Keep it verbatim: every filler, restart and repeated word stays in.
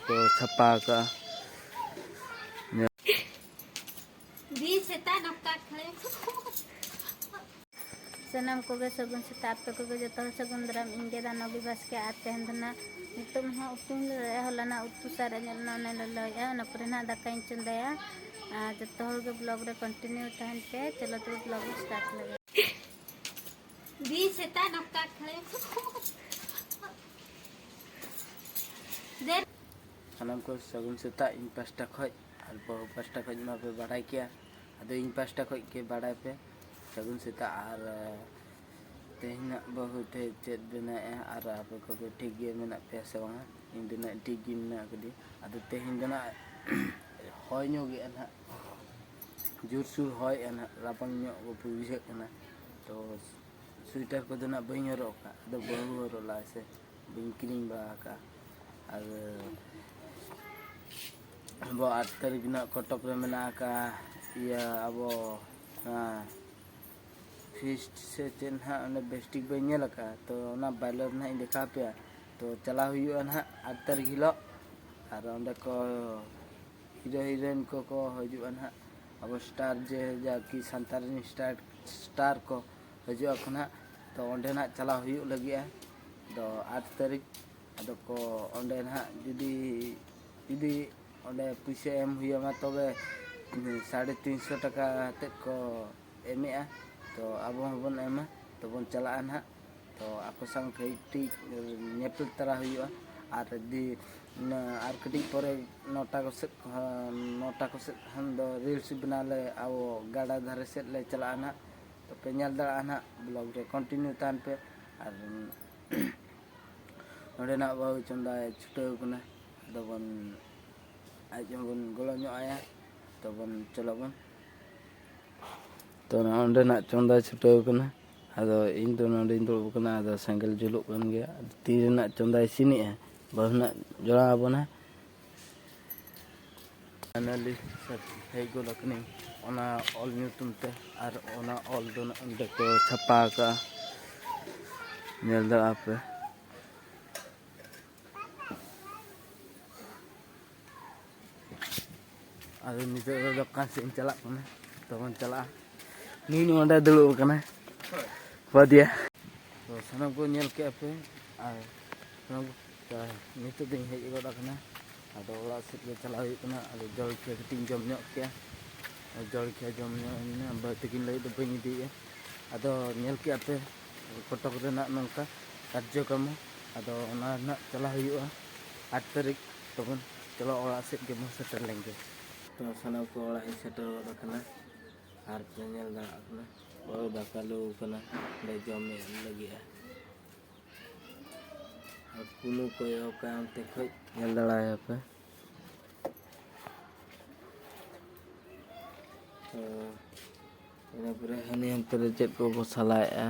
ᱠᱚ ᱪᱷᱟᱯᱟ ᱟᱠᱟᱫᱼᱟ᱾ ᱫᱤ ᱥᱮᱛᱟᱜ ᱱᱚᱠᱛᱟ ᱠᱷᱟᱹᱲᱮ᱾ ᱥᱟᱱᱟᱢ ᱠᱚᱜᱮ ᱥᱟᱹᱜᱩᱱ ᱥᱮᱛᱟᱜ, ᱟᱯᱮ ᱠᱚᱜᱮ ᱡᱚᱛᱚ ᱦᱚᱲ ᱥᱟᱹᱜᱩᱱ ᱫᱟᱨᱟᱢ᱾ ᱤᱧ ᱜᱮ ᱫᱟᱱᱚᱵᱤ ᱵᱟᱥᱠᱮ, ᱟᱨ ᱛᱮᱦᱮᱧ ᱫᱚ ᱱᱟᱜ ᱱᱤᱛᱚᱜ ᱦᱚᱸ ᱩᱛᱩᱧ ᱞᱚᱞᱚᱭᱟ, ᱦᱚᱞᱟᱱᱟᱜ ᱩᱛᱩ ᱥᱟᱨᱮᱡ ᱧᱚᱜ ᱞᱮᱱᱟ, ᱚᱱᱟ ᱞᱚᱞᱚᱭᱮᱫᱼᱟ, ᱚᱱᱟ ᱯᱚᱨᱮ ᱱᱟᱜ ᱫᱟᱠᱟᱧ ᱪᱚᱸᱫᱟᱭᱟ᱾ ᱟᱨ ᱡᱚᱛᱚ ᱦᱚᱲ ᱜᱮ vlog ᱨᱮ continue ᱛᱟᱦᱮᱱ ᱯᱮ᱾ ᱪᱚᱞᱚ ᱛᱚᱵᱮ vlog ᱨᱮ start ᱞᱮᱜᱮ᱾ ᱫᱤ ᱥᱮᱛᱟᱜ ᱱᱚᱠᱛᱟ ᱠᱷᱟᱹᱲᱮ᱾ ᱥᱟᱱᱟᱢ ᱠᱚ ᱥᱟᱹᱜᱩᱱ ᱥᱮᱛᱟᱜ ᱤᱧ ᱯᱟᱥᱴᱟ ᱠᱷᱚᱡ, ᱟᱨ ᱵᱟᱹᱦᱩ ᱯᱟᱥᱴᱟ ᱠᱷᱚᱡ ᱢᱟᱯᱮ ᱵᱟᱲᱟᱭ ᱠᱮᱭᱟ, ᱟᱫᱚ ᱤᱧ ᱯᱟᱥᱴᱟ ᱠᱷᱚᱡ ᱜᱮ ᱵᱟᱲᱟᱭ ᱯᱮ ᱥᱟᱹᱜᱩᱱ ᱥᱮᱛᱟᱜ᱾ ᱟᱨ, ᱮ, ᱛᱮᱦᱮᱧᱟᱜ ᱵᱟᱹᱦᱩ ᱛᱮ ᱪᱮᱫ ᱵᱮᱱᱟᱣᱮᱫᱼᱟ, ᱟᱨ ᱟᱯᱮ ᱠᱚᱯᱮ ᱴᱷᱤᱠ ᱜᱮ ᱢᱮᱱᱟᱜ ᱯᱮᱭᱟ ᱥᱮ ᱵᱟᱝᱟ? ᱤᱧ ᱫᱚ ᱱᱟᱜ ᱴᱷᱤᱠ ᱜᱮ ᱢᱮᱱᱟᱜ ᱟᱠᱟᱫᱤᱧ᱾ ᱟᱫᱚ ᱛᱮᱦᱮᱧ ᱫᱚ ᱱᱟᱜ ᱦᱚᱭ ᱧᱚᱜ ᱜᱮᱭᱟ ᱱᱟᱜ, ᱡᱳᱨᱥᱳᱨ ᱦᱚᱭᱮᱜᱼᱟ ᱱᱟᱜ, ᱨᱟᱵᱟᱝ ᱧᱚᱜ ᱵᱩᱡᱷᱟᱹᱜ ᱠᱟᱱᱟ᱾ ᱛᱚ ᱥᱩᱭᱮᱴᱟᱨ ᱠᱚᱫᱚ ᱱᱟᱜ ᱵᱟᱹᱧ ᱦᱚᱨᱚᱜ ᱟᱠᱟᱫ, ᱟᱫᱚ ᱵᱟᱹᱦᱩ ᱦᱚᱨᱚᱜ ᱞᱟᱜᱼᱟᱭ ᱥᱮ, ᱵᱟᱹᱧ ᱠᱤᱨᱤᱧ ᱵᱟᱲᱟ ᱟᱠᱟᱫᱼᱟ᱾ ᱟᱨ ᱟᱵᱚ ᱟᱴ ᱛᱟᱹᱨᱤᱠᱷ ᱱᱟᱜ ᱠᱚᱴᱚᱠ ᱨᱮ ᱢᱮᱱᱟᱜ ᱟᱠᱟᱫ ᱤᱭᱟᱹ ᱟᱵᱚ ᱱᱚᱣᱟ ᱯᱷᱤᱥᱴ ᱥᱮ ᱪᱮᱫ ᱱᱟᱦᱟᱜ ᱚᱸᱰᱮ ᱵᱮᱥᱴᱷᱤᱠ ᱵᱟᱹᱧ ᱧᱮᱞ ᱟᱠᱟᱫᱼᱟ, ᱛᱚ ᱚᱱᱟ ᱵᱟᱭᱞᱟᱨ ᱱᱟᱦᱟᱜ ᱤᱧ ᱫᱮᱠᱷᱟᱣ ᱟᱯᱮᱭᱟ᱾ ᱛᱚ ᱪᱟᱞᱟᱣ ᱦᱩᱭᱩᱜᱼᱟ ᱱᱟᱦᱟᱜ ᱟᱴ ᱛᱟᱹᱨᱤᱠᱷ ᱦᱤᱞᱳᱜ, ᱟᱨ ᱚᱸᱰᱮ ᱠᱚ ᱦᱤᱨᱳ ᱦᱤᱨᱳᱭᱤᱱ ᱠᱚᱠᱚ ᱦᱤᱡᱩᱜᱼᱟ ᱱᱟᱦᱟᱜ, ᱟᱵᱚ ᱥᱴᱟᱨ ᱡᱮ ᱡᱟ ᱠᱤ ᱥᱟᱱᱛᱟᱲ ᱨᱮᱱ ᱥᱴᱟᱨ, ᱥᱴᱟᱨ ᱠᱚ ᱦᱤᱡᱩᱜ ᱟᱠᱚ ᱱᱟᱦᱟᱜ᱾ ᱛᱚ ᱚᱸᱰᱮ ᱱᱟᱦᱟᱜ ᱪᱟᱞᱟᱣ ᱦᱩᱭᱩᱜ ᱞᱟᱹᱜᱤᱫᱼᱟ᱾ ᱛᱚ ᱟᱴ ᱛᱟᱹᱨᱤᱠᱷ ᱟᱫᱚ ᱠᱚ ᱚᱸᱰᱮ ᱱᱟᱦᱟᱜ ᱡᱩᱫᱤ, ᱡᱩᱫᱤ ᱚᱸᱰᱮ ᱯᱩᱭᱥᱟᱹ ᱮᱢ ᱦᱩᱭ ᱟᱢᱟ, ᱛᱚᱵᱮ ᱥᱟᱲᱮ ᱛᱤᱱᱥᱚ ᱴᱟᱠᱟ ᱟᱛᱮᱫ ᱠᱚ ᱮᱢᱮᱜᱼᱟ᱾ ᱛᱚ ᱟᱵᱚ ᱦᱚᱸᱵᱚᱱ ᱮᱢᱟ, ᱛᱚᱵᱚᱱ ᱪᱟᱞᱟᱜᱼᱟ ᱱᱟᱦᱟᱜ᱾ ᱛᱚ ᱟᱠᱚ ᱥᱟᱶ ᱠᱟᱹᱴᱤᱡ ᱧᱮᱯᱮᱞ ᱛᱟᱨᱟ ᱦᱩᱭᱩᱜᱼᱟ᱾ ᱟᱨ ᱫᱤ-, ᱟᱨ ᱠᱟᱹᱴᱤᱡ ᱯᱚᱨᱮ ᱱᱚᱴᱟ ᱠᱚ ᱥᱮᱫ ᱠᱷᱚᱱ, ᱱᱚᱴᱟ ᱠᱚ ᱥᱮᱫ ᱠᱷᱚᱱ ᱫᱚ ᱨᱤᱞᱥ ᱵᱮᱱᱟᱣ ᱞᱮ ᱟᱵᱚ ᱜᱟᱰᱟ ᱫᱷᱟᱨᱮ ᱥᱮᱫ ᱞᱮ ᱪᱟᱞᱟᱜᱼᱟ ᱱᱟᱦᱟᱜ᱾ ᱛᱚ ᱯᱮ ᱧᱮᱞ ᱫᱟᱲᱮᱭᱟᱜᱼᱟ ᱱᱟᱦᱟᱜ, vlog ᱨᱮ continue ᱛᱟᱦᱮᱱ ᱯᱮ᱾ ᱟᱨ ᱱᱚᱰᱮᱱᱟᱜ ᱵᱟᱹᱦᱩ ᱪᱚᱸᱫᱟᱭ ᱪᱷᱩᱴᱟᱹᱣ ᱠᱟᱱᱟ᱾ ᱟᱫᱚ ᱵᱚᱱ, ᱟᱡ ᱦᱚᱸᱵᱚᱱ ᱜᱚᱲᱚ ᱧᱚᱜ ᱟᱭᱟ᱾ ᱛᱚ ᱵᱚᱱ, ᱪᱚᱞᱚ ᱵᱚᱱ᱾ ᱛᱚ ᱱᱚᱰᱮᱱᱟᱜ ᱪᱚᱸᱫᱟᱭ ᱪᱷᱩᱴᱟᱹᱣ ᱠᱟᱱᱟ᱾ ᱟᱫᱚ ᱤᱧ ᱫᱚ ᱱᱚᱰᱮᱧ ᱫᱩᱲᱩᱵ ᱟᱠᱟᱱᱟ, ᱟᱫᱚ ᱥᱮᱸᱜᱮᱞ ᱡᱩᱞᱩᱜ ᱠᱟᱱ ᱜᱮᱭᱟ᱾ ᱟᱫᱚ ᱛᱤ ᱨᱮᱱᱟᱜ ᱪᱚᱸᱫᱟᱭ ᱤᱥᱤᱱᱮᱜᱼᱟ, ᱵᱟᱹᱦᱩ ᱱᱟᱜ ᱡᱚᱲᱟᱣ ᱟᱵᱚᱱᱟ᱾ Finally ᱥᱟᱹᱛ ᱦᱮᱡ ᱜᱚᱫ ᱟᱠᱟᱱᱟᱹᱧ᱾ ᱚᱱᱟ ᱚᱞ ᱧᱩᱛᱩᱢ ᱛᱮ, ᱟᱨ ᱚᱱᱟ ᱚᱞ ᱫᱚ ᱱᱟᱜ ᱚᱸᱰᱮ ᱠᱚ ᱪᱷᱟᱯᱟ ᱟᱠᱟᱫᱼᱟ, ᱧᱮᱞ ᱫᱟᱲᱮᱭᱟᱜᱼᱟ ᱯᱮ᱾ ᱟᱫᱚ ᱱᱤᱛᱚᱜ ᱫᱚ ᱫᱚᱠᱟᱱ ᱥᱮᱫ ᱤᱧ ᱪᱟᱞᱟᱜ ᱠᱟᱱᱟ, ᱛᱚᱵᱚᱱ ᱪᱟᱞᱟᱜᱼᱟ᱾ ᱱᱩᱭ ᱱᱚᱰᱮ ᱫᱩᱲᱩᱵ ᱟᱠᱟᱱᱟᱭ, ᱵᱟᱫᱤᱭᱟ᱾ ᱛᱚ ᱥᱟᱱᱟᱢ ᱠᱚ ᱧᱮᱞ ᱠᱮᱜᱼᱟ ᱯᱮ, ᱟᱨ ᱥᱟᱱᱟᱢ ᱠᱚ, ᱛᱚ ᱱᱤᱛᱚᱜ ᱫᱚᱧ ᱦᱮᱡ ᱜᱚᱫ ᱟᱠᱟᱱᱟ᱾ ᱟᱫᱚ ᱚᱲᱟᱜ ᱥᱮᱫ ᱜᱮ ᱪᱟᱞᱟᱣ ᱦᱩᱭᱩᱜ ᱠᱟᱱᱟ᱾ ᱟᱫᱚ ᱡᱚᱞᱠᱷᱤᱭᱟᱹ ᱠᱟᱹᱴᱤᱡ ᱤᱧ ᱡᱚᱢ ᱧᱚᱜ ᱠᱮᱜᱼᱟ᱾ ᱟᱨ ᱡᱚᱞᱠᱷᱤᱭᱟᱹ ᱡᱚᱢ ᱧᱚᱜ ᱮᱱᱟ, ᱵᱟᱹᱦᱩ ᱛᱟᱹᱠᱤᱱ ᱞᱟᱹᱜᱤᱫ ᱫᱚ ᱵᱟᱹᱧ ᱤᱫᱤᱭᱮᱜᱼᱟ᱾ ᱟᱫᱚ ᱧᱮᱞ ᱠᱮᱜᱼᱟ ᱯᱮ ᱠᱚᱴᱚᱠ ᱨᱮᱱᱟᱜ ᱱᱚᱝᱠᱟ ᱠᱟᱨᱡᱚᱠᱨᱚᱢ᱾ ᱟᱫᱚ ᱚᱱᱟ ᱨᱮᱱᱟᱜ ᱪᱟᱞᱟᱣ ᱦᱩᱭᱩᱜᱼᱟ ᱟᱴ ᱛᱟᱹᱨᱤᱠᱷ᱾ ᱛᱚᱵᱚᱱ ᱪᱚᱞᱚ ᱚᱲᱟᱜ ᱥᱮᱫ ᱜᱮᱵᱚᱱ ᱥᱮᱴᱮᱨ ᱞᱮᱱ ᱜᱮ᱾ ᱛᱚ ᱥᱟᱱᱟᱢ ᱠᱚ ᱚᱲᱟᱜ ᱤᱧ ᱥᱮᱴᱮᱨ ᱜᱚᱫ ᱟᱠᱟᱱᱟ᱾ ᱟᱨ ᱯᱮ ᱧᱮᱞ ᱫᱟᱲᱮᱭᱟᱜ ᱠᱟᱱᱟ, ᱵᱟᱹᱦᱩ ᱫᱟᱠᱟ ᱞᱩ ᱠᱟᱱᱟ, ᱞᱮ ᱡᱚᱢ ᱞᱟᱹᱜᱤᱫᱼᱟ᱾ ᱟᱨ ᱠᱩᱱᱩ ᱠᱚᱭᱚᱜ ᱠᱟᱜ ᱚᱱᱛᱮ ᱠᱷᱚᱡ ᱧᱮᱞ ᱫᱟᱲᱮᱭᱟᱯᱮ᱾ ᱛᱚ ᱤᱱᱟᱹ ᱯᱚᱨᱮ ᱦᱟᱹᱱᱤ ᱦᱟᱱᱛᱮ ᱨᱮ ᱪᱮᱫ ᱠᱚᱠᱚ ᱥᱟᱞᱟᱭᱮᱫᱼᱟ᱾